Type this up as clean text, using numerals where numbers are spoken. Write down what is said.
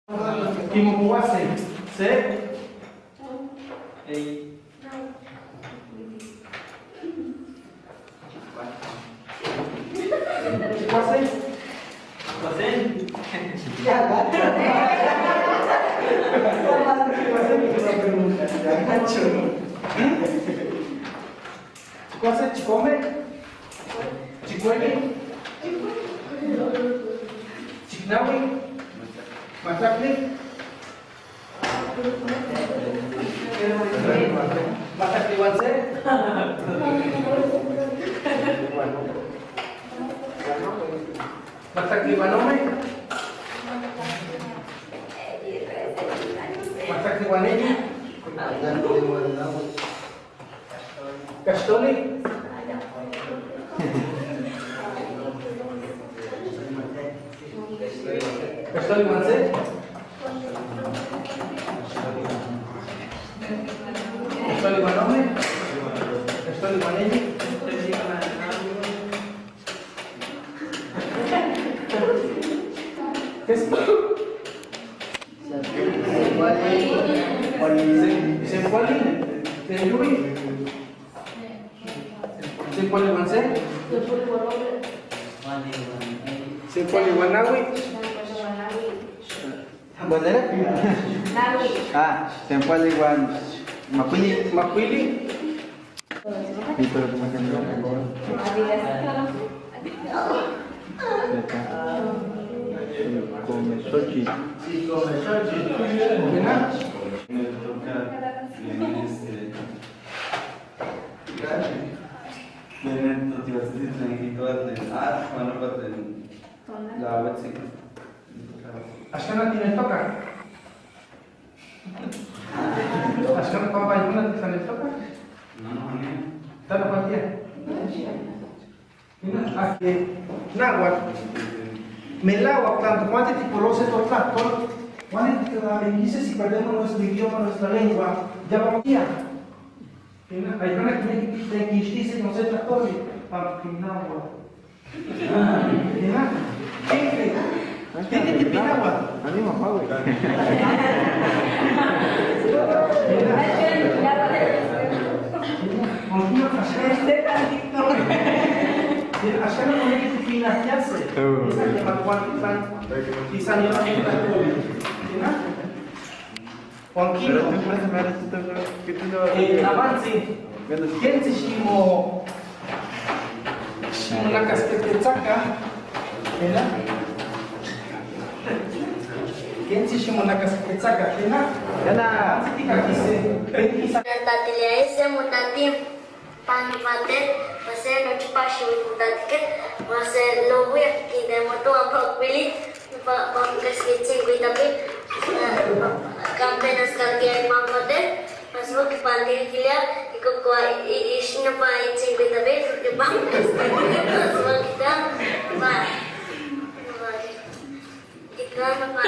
Timocuase. Se. Ei. Chicuase. Chicuase. Ya, gacho. Ya, gacho. Chicuase, chicome. Chicueli. Chicnahui. Matlactli. Matlactli huan se. Matlactli huan ome. Matlactli huan eyi. Caxtoli. Caxtoli huan se. Caxtoli huan ome. Caxtoli huan eyi. ¿Qué es? Sempoalli, Sempoalli, Sempoalli huan se. Sempoalli huan nahui. ¿Cuál era? Ah, Sempoalli huan Macuili. Macuili. Sí, pero como que no. Come Xochitl. Sí, come Xochitl. ¿Verdad? Me toca bien este. Vienen totibatzitzi tlen atl, huan nopa tlen la huetzi. Axkan tineltoka. Axkan pampa yuna titlaneltoka. No, no, no. Tanapantia. Náhuatl. Melahuac, tanto cuanto tipolose totlahtol, cuando te si perdemos nuestro idioma, nuestra lengua, ya vamos a. Hay una que te quixtise no se tlahtoli, pampináhuatl. ¿Qué? ¿Qué te pinahua? A mi mamá, güey. Juanquino, avance. ¿Quién se shimo? Ximonacasquetetzaca, ¿verdad? ¿Quién se ximonacasquetetzaca? ¿Verdad? Yana. Tatilia mutatim panpater mase nochipa xiuitmutatikeh mase lowia kitemotoa pakuili pampakasquitzinkuitlapi campenas kalkia ipanpater mas mokipantilia ikokoa ixnopa itzinkuitlapi porque pampas mas mokita pa Ikanopa